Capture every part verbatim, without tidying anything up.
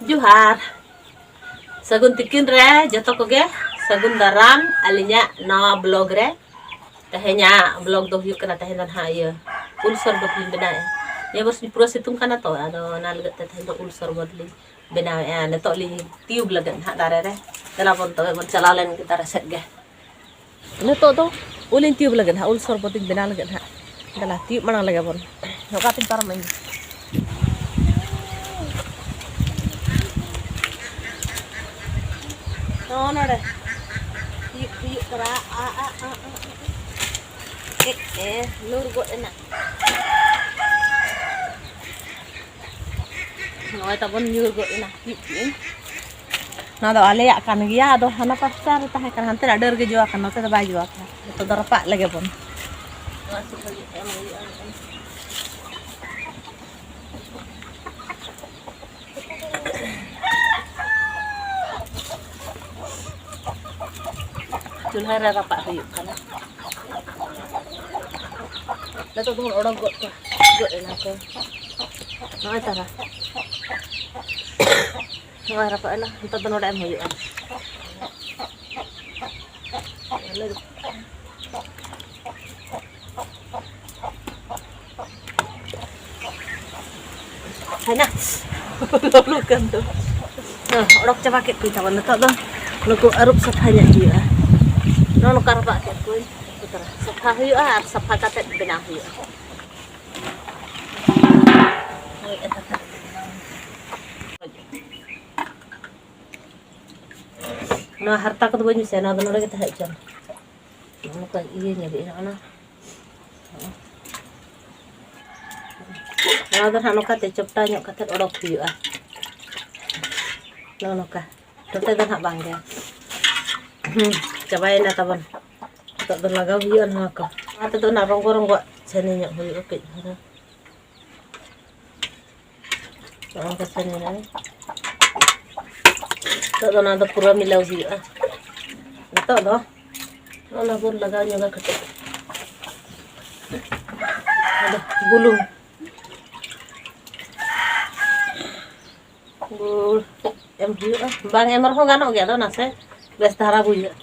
ᱡᱚᱦᱟᱨ᱾ ᱥᱟᱹᱜᱩᱱ ᱛᱤᱠᱤᱱ ᱨᱮ ᱡᱚᱛᱚ ᱠᱚᱜᱮ ᱥᱟᱹᱜᱩᱱ ᱫᱟᱨᱟᱢ ᱟᱹᱞᱤᱧᱟᱜ ᱱᱟᱣᱟ ᱵᱞᱚᱜ ᱨᱮ᱾ ᱛᱮᱦᱮᱧᱟᱜ ᱵᱞᱚᱜ ᱫᱚ ᱦᱩᱭᱩᱜ ᱠᱟᱱᱟ, ᱛᱮᱦᱮᱧ ᱫᱚ ᱱᱟᱦᱟᱜ ᱤᱭᱟᱹ ᱩᱞ ᱥᱚᱨᱵᱚᱛ ᱞᱤᱧ ᱵᱮᱱᱟᱣᱮᱫᱼᱟ᱾ ᱱᱤᱭᱟᱹ ᱵᱟᱨ ᱯᱩᱨᱟᱹ ᱥᱤᱛᱩᱝ ᱠᱟᱱᱟ ᱛᱚ, ᱟᱫᱚ ᱚᱱᱟ ᱞᱟᱹᱜᱤᱫ ᱛᱮ ᱛᱮᱦᱮᱧ ᱫᱚ ᱩᱞ ᱥᱚᱨᱵᱚᱛ ᱞᱤᱧ ᱵᱮᱱᱟᱣᱮᱫᱼᱟ᱾ ᱱᱤᱛᱚᱜ ᱞᱤᱧ ᱛᱤᱭᱩᱜ ᱞᱟᱹᱜᱤᱫ ᱱᱟᱦᱟᱜ ᱫᱟᱨᱮ ᱨᱮ᱾ ᱫᱮᱞᱟ ᱵᱚᱱ ᱛᱚᱵᱮ ᱵᱚᱱ ᱪᱟᱞᱟᱣ ᱞᱮᱱ ᱜᱮ ᱫᱟᱨᱮ ᱥᱮᱫ ᱜᱮ᱾ ᱱᱤᱛᱚᱜ ᱫᱚ ᱩᱞᱤᱧ ᱛᱤᱭᱩᱵ ᱞᱟᱹᱜᱤᱫ ᱦᱟᱸᱜ, ᱩᱞ ᱥᱚᱨᱵᱚᱛ ᱤᱧ ᱵᱮᱱᱟᱣ ᱞᱟᱹᱜᱤᱫ ᱦᱟᱸᱜ᱾ ᱫᱮᱞᱟ, ᱛᱤᱭᱩᱵ ᱢᱟᱲᱟᱝ ᱞᱮᱜᱮ ᱵᱚᱱ᱾ ᱚᱠᱟᱛᱤᱧ ᱯᱟᱨᱚᱢ ᱤᱧ? ᱱᱚᱜᱼᱚ ᱱᱚᱰᱮ ᱛᱤᱭᱩᱵ ᱦᱩᱭᱩᱜ ᱠᱟᱱᱟ᱾ ᱟ, ᱟ, ᱟ, ᱟ, ᱟ᱾ ᱮ, ᱮ, ᱞᱩᱨ ᱜᱚᱫ ᱮᱱᱟ᱾ ᱱᱚᱜᱼᱚᱭ ᱛᱟᱵᱚᱱ ᱧᱩᱨ ᱜᱚᱫ ᱮᱱᱟ, ᱛᱤᱭᱩᱵ ᱠᱮᱜᱼᱟᱹᱧ᱾ ᱱᱚᱣᱟ ᱫᱚ ᱟᱞᱮᱭᱟᱜ ᱠᱟᱱ ᱜᱮᱭᱟ, ᱟᱫᱚ ᱦᱟᱱᱟ ᱯᱟᱥᱴᱟ ᱨᱮ ᱛᱟᱦᱮᱸ ᱠᱟᱱᱟ, ᱦᱟᱱᱛᱮ ᱱᱟᱜ ᱰᱟᱹᱨ ᱜᱮ ᱡᱚ ᱟᱠᱟᱱᱟ, ᱱᱚᱛᱮ ᱫᱚ ᱵᱟᱭ ᱡᱚ ᱟᱠᱟᱱᱟ᱾ ᱱᱤᱛᱚᱜ ᱫᱚ ᱨᱟᱯᱟᱜ ᱞᱮᱜᱮ ᱵᱚᱱ᱾ ᱱᱚᱣᱟ ᱥᱩᱨ ᱨᱮ ᱮᱢ ᱦᱩᱭᱩᱜᱼᱟ᱾ ᱪᱩᱞᱦᱟᱹ ᱨᱮ ᱨᱟᱯᱟᱜ ᱦᱩᱭᱩᱜ ᱠᱟᱱᱟ᱾ ᱱᱤᱛᱚᱜ ᱫᱚᱵᱚᱱ ᱚᱰᱚᱠ ᱜᱚᱫ ᱠᱚᱣᱟ, ᱜᱚᱫ ᱮᱱᱟ ᱠᱚ᱾ ᱱᱚᱜᱼᱚᱭ ᱛᱟᱨᱟ᱾ ᱱᱚᱜᱼᱚᱭ ᱨᱟᱯᱟᱜ ᱮᱱᱟ, ᱱᱤᱛᱚᱜ ᱫᱚ ᱱᱚᱰᱮ ᱮᱢ ᱦᱩᱭᱩᱜᱼᱟ᱾ ᱦᱟᱱᱟ᱾ ᱞᱚᱞᱚ ᱠᱟᱱ ᱫᱚ᱾ ᱦᱮᱸ, ᱚᱰᱚᱠ ᱪᱟᱵᱟ ᱠᱮᱫ ᱠᱚᱣᱟᱧ ᱛᱟᱵᱚᱱ᱾ ᱱᱤᱛᱚᱜ ᱫᱚ ᱱᱩᱠᱩ ᱟᱹᱨᱩᱵ ᱥᱟᱯᱷᱟ ᱧᱚᱜ ᱦᱩᱭᱩᱜᱼᱟ᱾ ᱱᱚᱜᱼᱚ ᱱᱚᱝᱠᱟ ᱨᱟᱯᱟᱜ ᱠᱮᱫ ᱠᱚᱣᱟᱧ᱾ ᱥᱟᱯᱷᱟ ᱦᱩᱭᱩᱜᱼᱟ ᱟᱨ ᱥᱟᱯᱷᱟ ᱠᱟᱛᱮ ᱵᱮᱱᱟᱣ ᱦᱩᱭᱩᱜᱼᱟ᱾ ᱱᱚᱣᱟ ᱦᱟᱨᱛᱟ ᱠᱚᱫᱚ ᱵᱟᱹᱧ ᱢᱮᱥᱟᱭᱟ, ᱱᱚᱣᱟ ᱫᱚ ᱱᱚᱰᱮ ᱜᱮ ᱛᱟᱦᱮᱸ ᱦᱚᱪᱚᱱ᱾ ᱱᱚᱝᱠᱟ ᱤᱭᱟᱹ ᱧᱚᱜ ᱦᱩᱭᱩᱜᱼᱟ, ᱚᱱᱟ ᱱᱚᱣᱟ ᱫᱚ ᱱᱟᱦᱟᱜ ᱱᱚᱝᱠᱟᱛᱮ ᱪᱚᱯᱴᱟ ᱧᱚᱜ ᱠᱟᱛᱮ ᱚᱰᱚᱠ ᱦᱩᱭᱩᱜᱼᱟ᱾ ᱱᱚᱜᱼᱚ ᱱᱚᱝᱠᱟ ᱴᱚᱴᱮ ᱫᱚ ᱱᱟᱦᱟᱜ ᱵᱟᱝ ᱜᱮ᱾ ᱦᱩᱸ, ᱪᱟᱵᱟᱭᱮᱱᱟ ᱛᱟᱵᱚᱱ᱾ ᱱᱤᱛᱚᱜ ᱫᱚ ᱞᱟᱜᱟᱣ ᱦᱩᱭᱩᱜᱼᱟ ᱱᱚᱣᱟ ᱠᱚ᱾ ᱱᱚᱣᱟ ᱛᱮᱫᱚ ᱚᱱᱟ ᱨᱚᱝᱜᱚ ᱨᱚᱝᱜᱚ ᱪᱷᱟᱹᱱᱤ ᱧᱚᱜ ᱦᱩᱭᱩᱜᱼᱟ ᱠᱟᱹᱡ ᱫᱷᱟᱨᱟ᱾ ᱱᱚᱜᱼᱚ ᱱᱚᱝᱠᱟ ᱪᱷᱟᱹᱱᱤ ᱨᱮ᱾ ᱱᱤᱛᱚᱜ ᱫᱚ ᱚᱱᱟ ᱫᱚ ᱯᱩᱨᱟᱹ ᱢᱤᱞᱟᱹᱣ ᱦᱩᱭᱩᱜᱼᱟ᱾ ᱱᱤᱛᱚᱜ ᱫᱚ ᱚᱱᱟ ᱵᱚᱱ ᱞᱟᱜᱟᱣ ᱧᱚᱜᱟ ᱠᱟᱹᱴᱤᱡ᱾ ᱟᱫᱚ ᱵᱩᱞᱩᱝ᱾ ᱜᱩᱲ ᱮᱢ ᱦᱩᱭᱩᱜᱼᱟ, ᱵᱟᱝ ᱮᱢ ᱨᱮᱦᱚᱸ ᱜᱟᱱᱚᱜ ᱜᱮᱭᱟ, ᱟᱫᱚ ᱱᱟᱥᱮ ᱵᱮᱥ ᱫᱷᱟᱨᱟ ᱵᱩᱡᱷᱟᱹᱜᱼᱟ᱾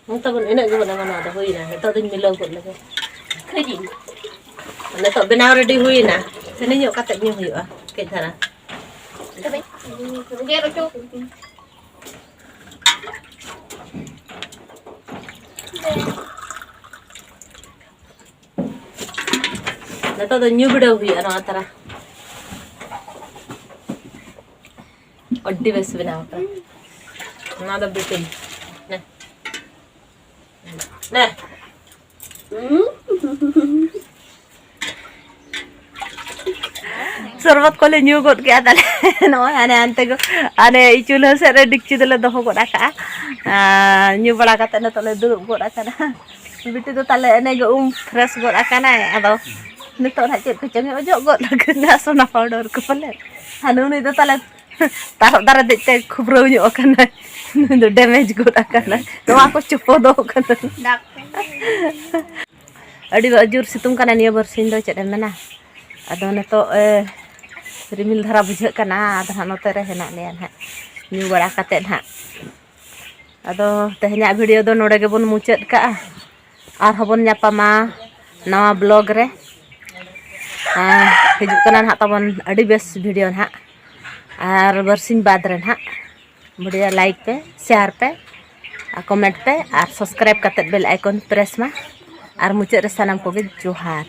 ᱦᱮᱸ, ᱛᱟᱵᱚᱱ ᱤᱱᱟᱹᱜ ᱜᱮᱵᱚᱱ ᱮᱢᱟ, ᱱᱚᱣᱟ ᱫᱚ ᱦᱩᱭᱱᱟ᱾ ᱱᱤᱛᱚᱜ ᱫᱚᱧ ᱢᱤᱞᱟᱹᱣ ᱜᱚᱫ ᱞᱮᱜᱮ᱾ ᱠᱷᱟᱹᱡᱤ᱾ ᱱᱤᱛᱚᱜ ᱵᱮᱱᱟᱣ ᱨᱮᱰᱤ ᱦᱩᱭᱱᱟ, ᱪᱤᱱᱤ ᱧᱚᱜ ᱠᱟᱛᱮ ᱧᱩ ᱦᱩᱭᱩᱜᱼᱟ ᱠᱟᱹᱡ ᱫᱷᱟᱨᱟ᱾ ᱛᱚᱵᱮ, ᱜᱮᱫ ᱦᱚᱪᱚ᱾ ᱱᱤᱛᱚᱜ ᱫᱚ ᱧᱩ ᱵᱤᱰᱟᱹᱣ ᱦᱩᱭᱩᱜᱼᱟ ᱱᱚᱣᱟ ᱛᱟᱨᱟ᱾ ᱟᱹᱰᱤ ᱵᱮᱥ ᱵᱮᱱᱟᱣ ᱠᱟᱱᱟ᱾ ᱱᱚᱣᱟ ᱫᱚ ᱵᱤᱴᱤ᱾ ᱱᱮ᱾ ᱱᱮ᱾ ᱥᱚᱨᱵᱚᱛ ᱠᱚᱞᱮ ᱧᱩ ᱜᱚᱫ ᱠᱮᱜᱼᱟ ᱛᱟᱞᱮ᱾ ᱱᱚᱜᱼᱚᱭ ᱦᱟᱱᱮ ᱦᱟᱱᱛᱮ ᱠᱚ, ᱦᱟᱱᱮ ᱪᱩᱞᱦᱟᱹ ᱥᱮᱫ ᱨᱮ ᱰᱮᱠᱪᱤ ᱫᱚᱞᱮ ᱫᱚᱦᱚ ᱜᱚᱫ ᱟᱠᱟᱜᱼᱟ᱾ ᱟᱨ ᱧᱩ ᱵᱟᱲᱟ ᱠᱟᱛᱮ ᱱᱤᱛᱚᱜ ᱞᱮ ᱫᱩᱲᱩᱵ ᱜᱚᱫ ᱟᱠᱟᱱᱟ᱾ ᱵᱤᱴᱤ ᱫᱚ ᱛᱟᱞᱮ ᱮᱱᱮ ᱜᱮ ᱩᱢ ᱯᱷᱨᱮᱥ ᱜᱚᱫ ᱟᱠᱟᱱᱟᱭ᱾ ᱟᱫᱚ ᱱᱤᱛᱚᱜ ᱱᱟᱦᱟᱜ ᱪᱮᱫ ᱠᱚᱪᱚᱝ ᱮ ᱚᱡᱚᱜ ᱜᱚᱫ ᱟᱠᱟᱱᱟ, ᱥᱚᱱᱟ ᱯᱟᱣᱰᱟᱨ ᱠᱚ ᱯᱟᱞᱮ᱾ ᱟᱨ ᱱᱩᱭ ᱫᱚ ᱛᱟᱞᱮ ᱛᱟᱨᱚᱵ ᱫᱟᱨᱮ ᱫᱮᱡ ᱛᱮ ᱠᱷᱩᱵᱽᱨᱟᱹᱣ ᱧᱚᱜ ᱟᱠᱟᱱᱟᱭ᱾ ᱱᱩᱭ ᱫᱚ ᱰᱮᱢᱮᱡᱽ ᱜᱚᱫ ᱟᱠᱟᱱᱟᱭ᱾ ᱱᱚᱣᱟ ᱠᱚ ᱪᱚᱯᱚᱫᱚᱜ ᱠᱟᱱᱟ᱾ ᱟᱹᱰᱤ ᱡᱳᱨ ᱥᱤᱛᱩᱝ ᱠᱟᱱᱟ ᱱᱤᱭᱟᱹ ᱵᱟᱨᱥᱤᱧ ᱫᱚ, ᱪᱮᱫ ᱮᱢ ᱢᱮᱱᱟ᱾ ᱟᱫᱚ ᱱᱤᱛᱚᱜ, ᱮ, ᱨᱤᱢᱤᱞ ᱫᱷᱟᱨᱟ ᱵᱩᱡᱷᱟᱹᱜ ᱠᱟᱱᱟ᱾ ᱟᱫᱚ ᱦᱟᱸᱜ ᱱᱚᱛᱮ ᱨᱮ ᱦᱮᱱᱟᱜ ᱞᱮᱭᱟ ᱱᱟᱦᱟᱜ, ᱧᱩ ᱵᱟᱲᱟ ᱠᱟᱛᱮᱫ ᱱᱟᱦᱟᱜ᱾ ᱟᱫᱚ ᱛᱮᱦᱮᱧᱟᱜ ᱵᱷᱤᱰᱤᱭᱳ ᱫᱚ ᱱᱚᱰᱮ ᱜᱮᱵᱚᱱ ᱢᱩᱪᱟᱹᱫ ᱠᱟᱜᱼᱟ᱾ ᱟᱨᱦᱚᱸ ᱵᱚᱱ ᱧᱟᱯᱟᱢᱟ ᱱᱟᱣᱟ ᱵᱞᱚᱜ ᱨᱮ᱾ ᱟᱨ ᱦᱤᱡᱩᱜ ᱠᱟᱱᱟ ᱱᱟᱦᱟᱜ ᱛᱟᱵᱚᱱ ᱟᱹᱰᱤ ᱵᱮᱥ ᱵᱷᱤᱰᱤᱭᱳ ᱱᱟᱦᱟᱜ, ᱟᱨ ᱵᱟᱨᱥᱤᱧ ᱵᱟᱫᱽ ᱨᱮ ᱱᱟᱦᱟᱜ᱾ ᱵᱷᱤᱰᱤᱭᱳ ᱞᱟᱭᱤᱠ ᱯᱮ, ᱥᱮᱭᱟᱨ ᱯᱮ, ᱟᱨ ᱠᱚᱢᱮᱱᱴ ᱯᱮ, ᱟᱨ ᱥᱟᱵᱥᱠᱨᱟᱭᱤᱵ ᱠᱟᱛᱮᱫ ᱵᱮᱞ ᱟᱭᱠᱚᱱ ᱯᱨᱮᱥ ᱢᱟ᱾ ᱟᱨ ᱢᱩᱪᱟᱹᱫ ᱨᱮ ᱥᱟᱱᱟᱢ ᱠᱚᱜᱮ ᱡᱚᱦᱟᱨ᱾